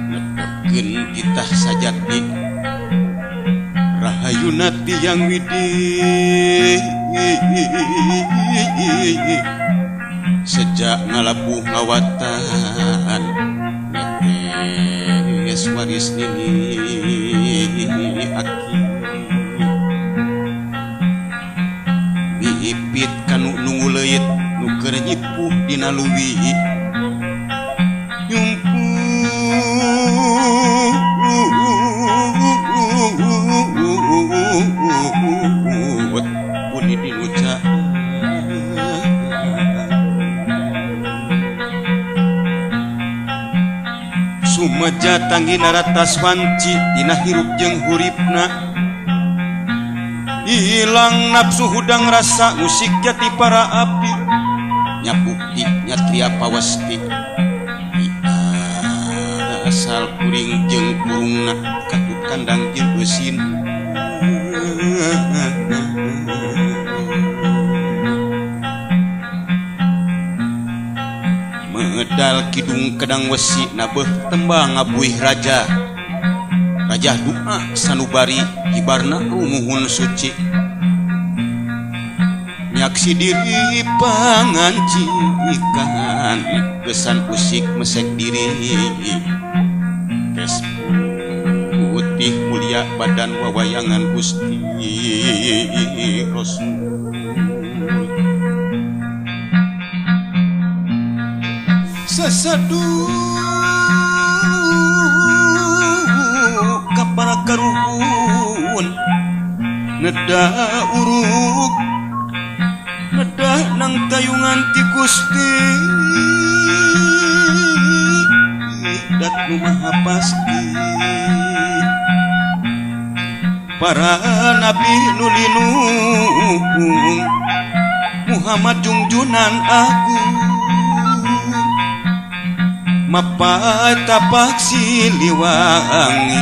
Netepkeun titah sajati rahayuna tiyang widi sejak ngalabuh ngawatan netes waris nini aki mihipit kanu nungu leuit nu keur nyipuh dina leuwi nyumput puni dinuca sumeja tanggi naratas wanci dina hirup jeung huripna hilang nafsu hudang rasa musik jati para api nyabukti nyatria pawasti asal kuring jeung kurungna katut kandang jeung eusin medal kidung kedang wesi nabeuh tembang ngabuih raja raja doa sanubari hibarna rumuhun suci nyaksi diri pangancikan kesan usik mesek diri tes putih mulia badan wawayangan Gusti Rasul seseduh kapara karuhun neda uruk neda nang tayungan ti Gusti dat nu maha pasti para nabi nu linung Muhammad jungjunan agung mapai tapak Siliwangi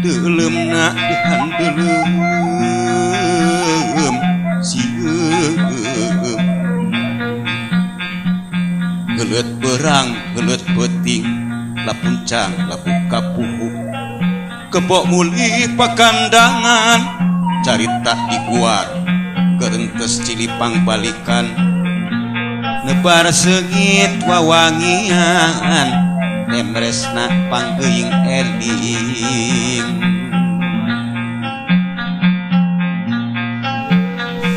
deuleumna dihandeuleum sieum geuleut beurang geuleut peuting lapuncang lapu kapuhu kebok mulih pakandangan carita diguar gerentes Cilipang balikan nebar seungit wawangian nemresna pangeuing eling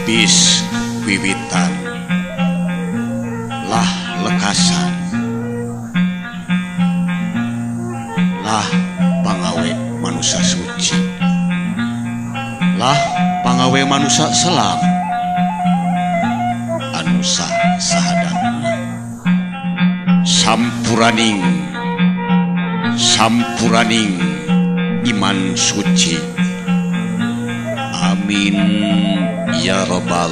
bis wiwitan lah lekasan lah pangawe manusia suci lah pangawe manusia selam anusa sahadana sampuraning sampuraning iman suci amin ya rabbal